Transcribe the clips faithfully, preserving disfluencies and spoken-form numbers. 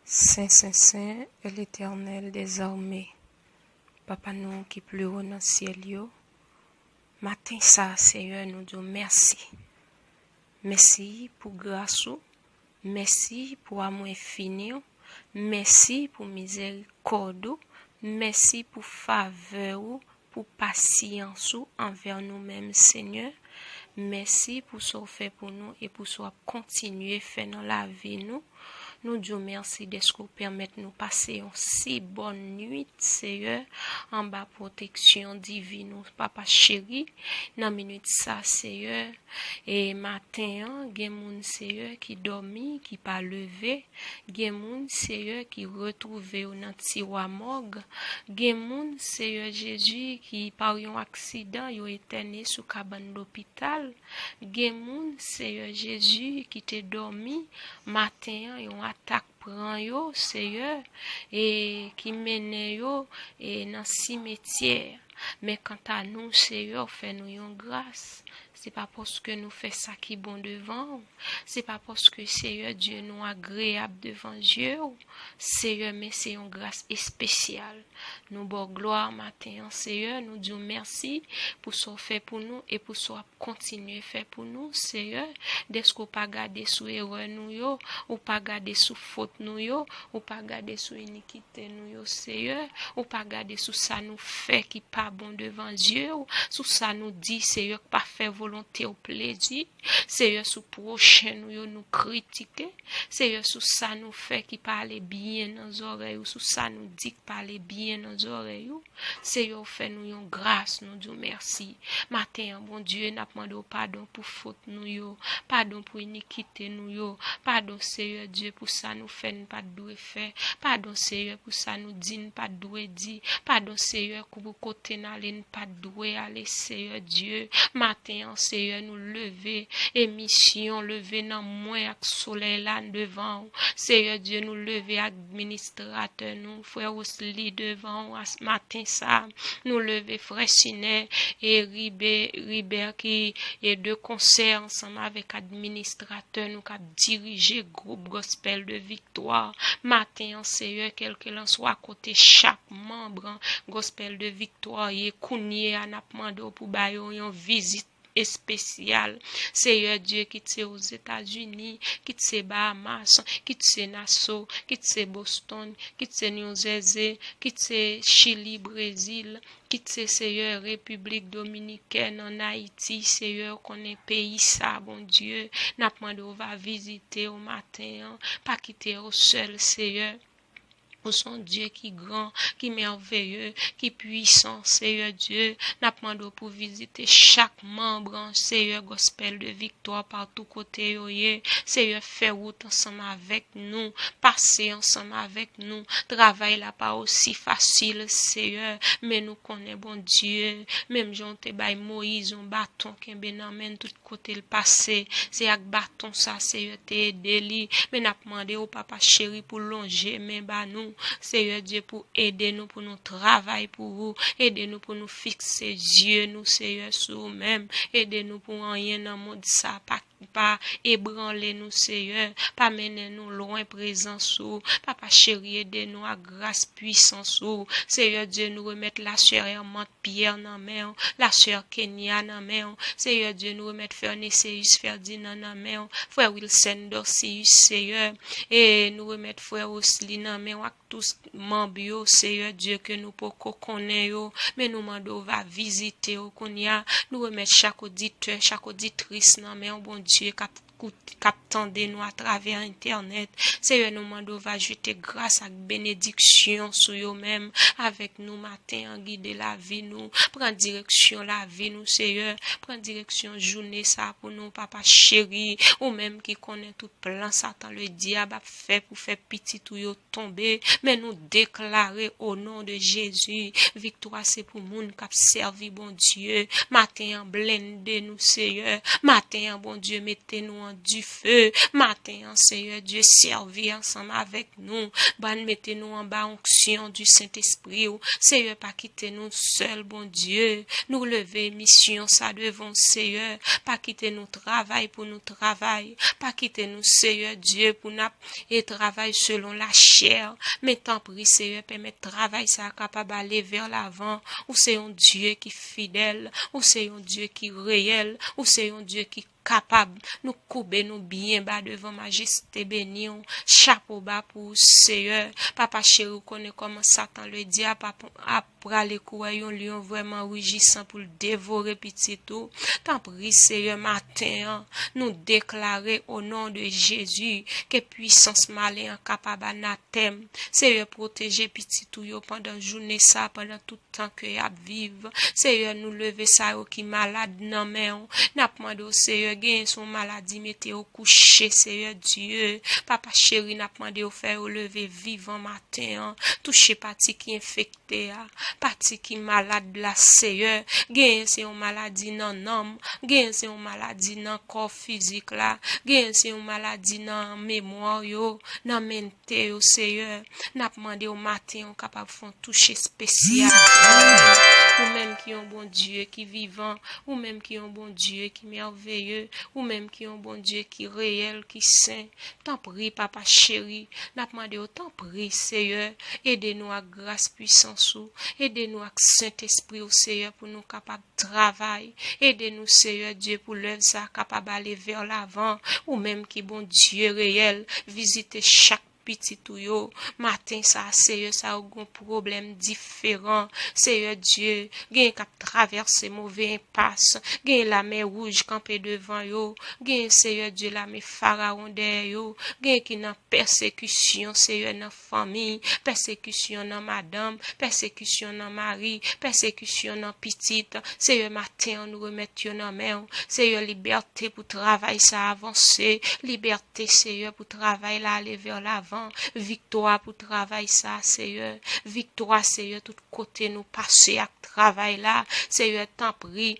Sen, sen, sen est l'Éternel des armées. Papa nou ki pi wo nan syèl yo, maten sa a, Seyè, nou di w mèsi. Mèsi pou gras ou, mèsi pou amou enfini w, mèsi pou mizèrikòd ou, mèsi pou favè ou, pou pasyans ou anvè nou menm, Senyè. Mèsi pou sa w fè pou nou e pou sa w ap kontinye fè nan lavi nou. Nou di w mèsi dèske w pèmèt nou pase yon si bòn nwit, Seyè, anba pwoteksyon divin ou, Papa cheri. Nan minit sa, Seyè, e maten an, gen moun, Seyè, ki dòmi, ki pa leve. Gen moun, Seyè, ki retwouve yo nan tiwa mòg. Gen moun, Seyè Jezi, ki pa yon aksidan, yo entène sou kabann lopital. Gen moun, Seyè Jezi, ki te dòmi, maten an, yon atak pran yo, Seyè, e ki mennen yo, e nan simetyè. Men kanta nou, Seyè, w fè nou yon gras. Se pa paske nou fè sa ki bon devan w. Se pa paske, Seyè Dye, nou agreyab devan zye w. Seyè, men se yon gras espesyal. Nou ba w glwa maten an, Seyè. Nou di w mèsi pou sa w fè pou nou e pou sa w ap kontinye fè pou nou, Seyè. Dèske w pa gade sou erè nou yo, ou pa gade sou fot nou yo, ou pa gade sou inikite nou yo, Seyè. Ou pa gade sou sa nou fè ki pa bon devan zye w, sou sa nou di, Seyè, k pa fè volonte w plezi. Seyè, sou pwochen nou yo, nou kritike. Seyè, sou sa nou fè ki pa ale byen nan zòrèy ou, sou sa nou di k pa ale byen nan zòrèy ou. Seyè, w fè nou yon gras, nou di w mèsi. Maten an, Bondye, n ap mande w padon pou fot nou yo, padon pou inikite nou yo, padon, Seyè Dye, pou sa nou fè n pa t dwe fè, padon, Seyè, pou sa nou di n pa t dwe di, padon, Seyè, pou kote n ale n pa t dwe ale, Seyè Dye. Maten an, Seyè, nou leve, emisyon leve nan mwen ak solèy la devan w. Seyè Dye, nou leve administratè nou, frè Osli devan w as-, maten sa. Nou leve frè Sinè e Ribe, Ribè ki e de konsè ansanm avèk administratè nou k ap dirije gwoup Gospel de Viktwa. Maten an, Seyè, kèlkelanswa kote chak manm Gospel de Viktwa ye, kounye a n ap mande w pou ba yo yon vizit espesyal. Seyè Dye, kit se Ozetazini, kit se Bahamas, kit se Nassau, kit se Boston, kit se New Jersey, kit se Chili, Brezil, kit se, Seyè, Repiblik Dominikèn, ann Ayiti, Seyè, ou konnen peyi sa, Bondye. N ap mande w va vizite yo maten an, pa kite yo sèl, Seyè. Ou se yon Dye ki gran, ki mèveye, ki pwisan, Seyè Dye. N ap mande w pou vizite chak manm, Seyè, Gospel de Viktwa, patou kote yo ye. Seyè, fè wout ansanm avèk nou, pase ansanm avèk nou. Travay la pa osi fasil, Seyè, men nou konnen, Bondye, menm jan w te bay Moyiz yon baton kenbe nan men n tout kote l pase, se ak baton sa, Seyè, te ede li. Men n ap mande w, Papa cheri, pou lonje men ba nou, Seyè Dye, pou ede nou, pou nou travay pou ou, ede nou pou nou fikse zye nou, Seyè, sou ou menm, ede nou pou anyen nan mond sa pa, pa ebranle nou, Seyè, pa mennen nou lwen prezans ou, Papa cheri, ede nou ak gras pwisans ou, Seyè Dye, nou remèt lasè Ermant Pierre nan men w, lasè Kenya nan men w, Seyè Dye, nou remèt frè Neseyus Ferdinand nan men w, frè Wilson Dorcius, Seyè, e nou remèt frè Osli nan men w ak tout manm yo, Seyè Dye, ke nou poko konnen yo, men nou mande w va vizite yo kounye a. Nou remèt chak oditè, chak oditris nan men w, Bondye, k ap kout-, k ap tande nou atravè entènèt. Seyè, nou mande w va jete gras ak benediksyon sou yo menm, avèk nou maten an, gide lavi nou, pran direksyon lavi nou, Seyè, pran direksyon jounen sa a pou nou, Papa cheri, ou menm ki konnen tout plan Satan Ledyab ap fè pou fè pitit ou yo tonbe, men nou deklare, o non de Jezi, viktwa se pou moun k ap sèvi Bondye. Maten an, blende nou, Seyè. Maten an, Bondye, mete nou du feu. Maten an, Seyè Dye, sèvi ansanm avèk nou. Ban mete nou anba onksyon du Sentespri w. Seyè, pa kite nou sèl, Bondye. Nou leve misyon sa devan w, Seyè. Pa kite nou travay pou nou travay. Pa kite nou, Seyè Dye, pou n ap e travay selon lachè. Men tanpri, Seyè, pèmèt travay sa a kapab ale vè lavan. Ou se yon Dye ki fidèl. Ou se yon Dye ki reyèl. Ou se yon Dye ki kapab. Nou koube nou byen ba devan majeste beni w. Chapo ba pou ou, Seyè. Papa cheri, ou konnen kòman Satan ledyab ap, ap prale kouwè yon lyon vrèman rijisan pou l devore pitit ou. Tanpri, Seyè, maten an, nou deklare o non de Jezi ke pwisans malen an kapab anatèm. Seyè, pwoteje pitit ou yo pandan jounen sa, pandan tout tan ke y ap viv. Seyè, nou leve sa yo ki malad nan men w. N ap mande w, Seyè, genyen se yon maladi mete yo kouche, Seyè Dye. Papa cheri, n ap mande w fè yo leve vivan maten an. Touche pati ki enfekte a, pati ki malad la, Seyè. Genyen se yon maladi nan nanm, genyen se yon maladi nan kò fizik la, genyen se yon maladi nan memwa yo, nan mante yo, Seyè. N ap mande w maten an w kapab fè yon touche espesyal. Ou menm ki yon Bondye ki vivan, ou menm ki yon Bondye ki mèveye, ou menm ki yon Bondye ki reyèl, ki sen. Tanpri, Papa cheri, n ap mande w, tanpri, Seyè, ede nou ak gras pwisans ou, ede nou ak Sentespri w, Seyè, pou nou kapab travay. Ede nou, Seyè Dye, pou lèv sa a kapab ale vè lavan. Ou menm ki Bondye reyèl, vizite chak pitit ou yo. Maten sa a, Seyè, sa yo gen yon pwoblèm diferan. Seyè Dye, genyen k ap travèse move enpas. Genyen lamè wouj kanpe devan yo. Genyen, Seyè Dye, lame Farawon dèyè yo. Genyen ki nan pèsekisyon, Seyè, nan fanmi. Pèsekisyon nan madanm. Pèsekisyon nan mari. Pèsekisyon nan pitit. Seyè, maten an, nou remèt yo nan men w. Seyè, libète pou travay sa avanse. Libète, Seyè, pou travay la ale vè lavan. Viktwa pou travay sa, Seyè. Viktwa, Seyè, tout kote nou pase ak travay la. Seyè, tanpri,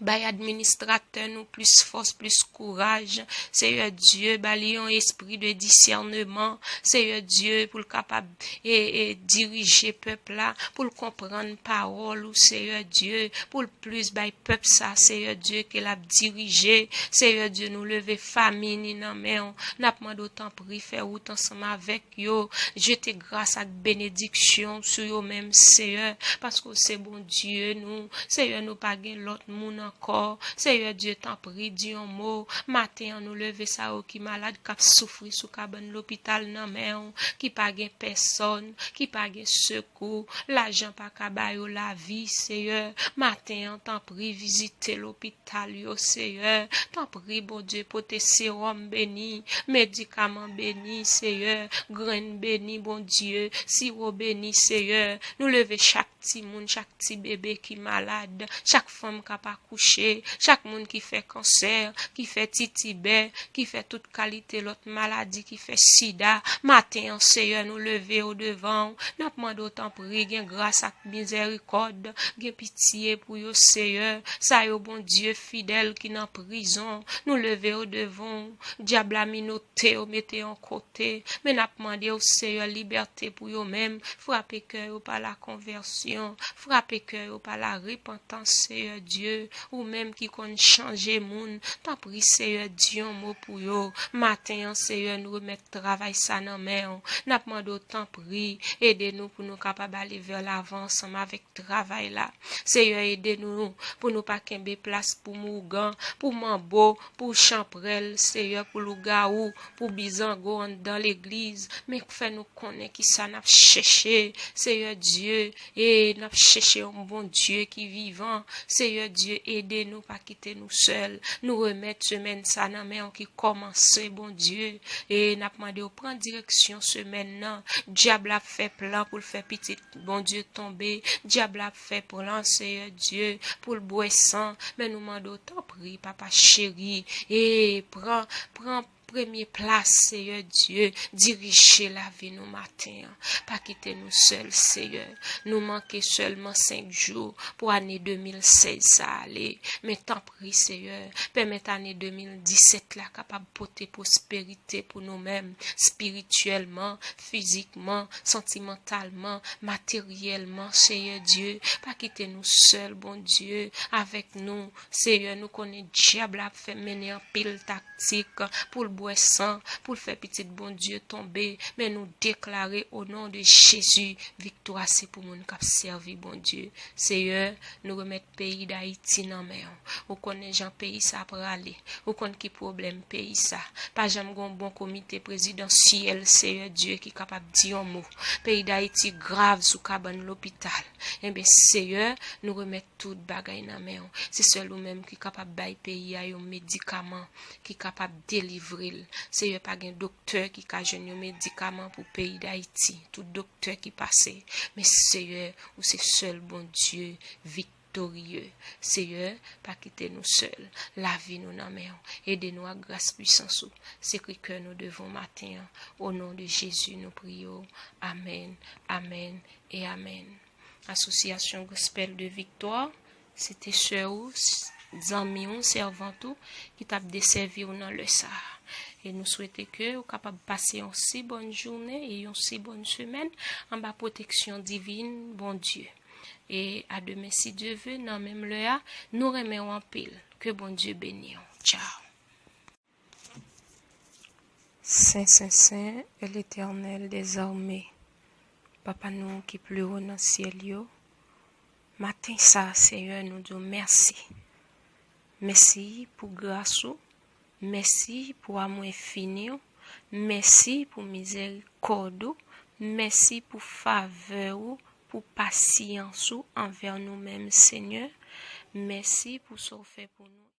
bay administratè nou plis fòs, plis kouraj. Seyè Dye, ba li yon espri de disèneman. Seyè Dye, pou l kapab e, e dirije pèp la, pou l konprann pawòl ou, Seyè Dye, pou l plis bay pèp sa, Seyè Dye, ke l ap dirije. Seyè Dye, nou leve fanmi ni nan men w. N ap mande w, tanpri, fè wout ansanm avèk yo. Jete gras ak benediksyon sou yo menm, Seyè, paske w se Bondye nou. Seyè, nou pa gen lòt moun ankò. Seyè Dye, tanpri, di yon mo. Maten an, nou leve sa yo ki malad, k ap soufri sou kabann lopital nan men w, ki pa gen pèsòn, ki pa gen sekou. Lajan pa ka ba yo lavi, Seyè. Maten an, tanpri, vizite lopital yo, Seyè. Tanpri, Bondye, pote sewòm beni, medikaman beni, Seyè. Grenn beni, Bondye. Siwo beni, Seyè. Nou leve chak timoun, chak ti bebe ki malad, chak fanm k ap akouche, chak moun ki fè kansè, ki fè titibè, ki fè tout kalite lòt maladi, ki fè sida. Maten an, Seyè, nou leve yo devan w. N ap mande w, tanpri, gen gras ak mizèrikòd, gen pitye pou yo, Seyè. Sa yo, Bondye fidèl, ki nan prizon, nou leve yo devan w. Dyab la minote yo, mete yon kote. Men n ap mande w, Seyè, libète pou yo menm. Frape kè yo pa la konvèsyon. Frape kè yo pa la repantans, Seyè Dye. Ou menm ki konn chanje moun. Tanpri, Seyè, di yon mo pou yo. Maten an, Seyè, nou remèt travay sa nan men w. N ap mande w, tanpri, ede nou pou nou kapab ale vè lavan ansanm avèk travay la. Seyè, ede nou pou nou pa kenbe plas pou mougan, pou manbo, pou chanprèl, Seyè, pou lougawou, pou bizango anndan legliz. Men fè nou konnen kisa n ap chèche, Seyè Dye. E n ap chèche yon Bondye ki vivan. Seyè Dye, ede nou, pa kite nou sèl. Nou remèt semèn sa nan men w ki kòmanse, Bondye. E n ap mande w pran direksyon semèn nan. Dyab la ap fè plan pou l fè pitit Bondye tonbe. Dyab la ap fè plan, Seyè Dye, pou l bwè san. Men nou mande w, tanpri, Papa cheri, e pran, pran premye plas, Seyè Dye, dirije lavi nou maten an. Pa kite nou sèl, Seyè. Nou manke sèlman senk jou pou ane de mil sèz sa ale. Men tanpri, Seyè, pèmèt ane de mil disèt la kapab pote pwosperite pou nou menm, espirityèlman, fizikman, santimantalman, materyèlman, Seyè Dye. Pa kite nou sèl, Bondye, avèk nou. Seyè, nou konnen dyab la ap fè mennen anpil taktik pou l bwè san, pou l fè pitit Bondye tonbe, men nou deklare o non de Jezi, viktwa se pou moun k ap sèvi Bondye. Seyè, nou remèt peyi Dayiti nan men w. Ou konnen jan peyi sa prale. Ou konn ki pwoblèm peyi sa. Pa janm gen yon bon komite prezidansyèl, Seyè Dye, ki kapab di yon mo. Peyi Dayiti grav sou kabann lopital. Enben, Seyè, nou remèt tout bagay nan men w. Se sèl ou menm ki kapab bay peyi a yon medikaman ki kapab delivre l. Seyè, pa gen doktè ki ka jwenn yon medikaman pou peyi Dayiti. Tout doktè ki pase. Men Seyè, ou se sèl Bondye viktorye. Seyè, pa kite nou sèl. Lavi nou nan men w. Ede nou ak gras pwisans ou. Sekre kè nou devan w maten an. O non de Jezi, nou priye w. Amèn, amèn e amèn. Asosyasyon Gospel de Viktwa, se te sè ou, s- zanmi ou, sèvant ou ki t ap desèvi w nan lè sa a. E nou swete ke ou kapab pase yon si bòn jounen e yon si bòn semèn anba pwoteksyon divin Bondye. E a demen, si Dye ve, nan menm lè a, nou renmen w anpil. Ke Bondye beni w. Tchao. Sen, sen, sen est l'Éternel des armées. Papa nou ki pi wo nan syèl yo, maten sa a, Seyè, nou di w mèsi. Mèsi pou gras ou, mèsi pou amou enfini w, mèsi pou mizèrikòd ou, mèsi pou favè ou, pou pasyans ou anvè nou menm, Senyè. Mèsi pou sa w fè pou nou.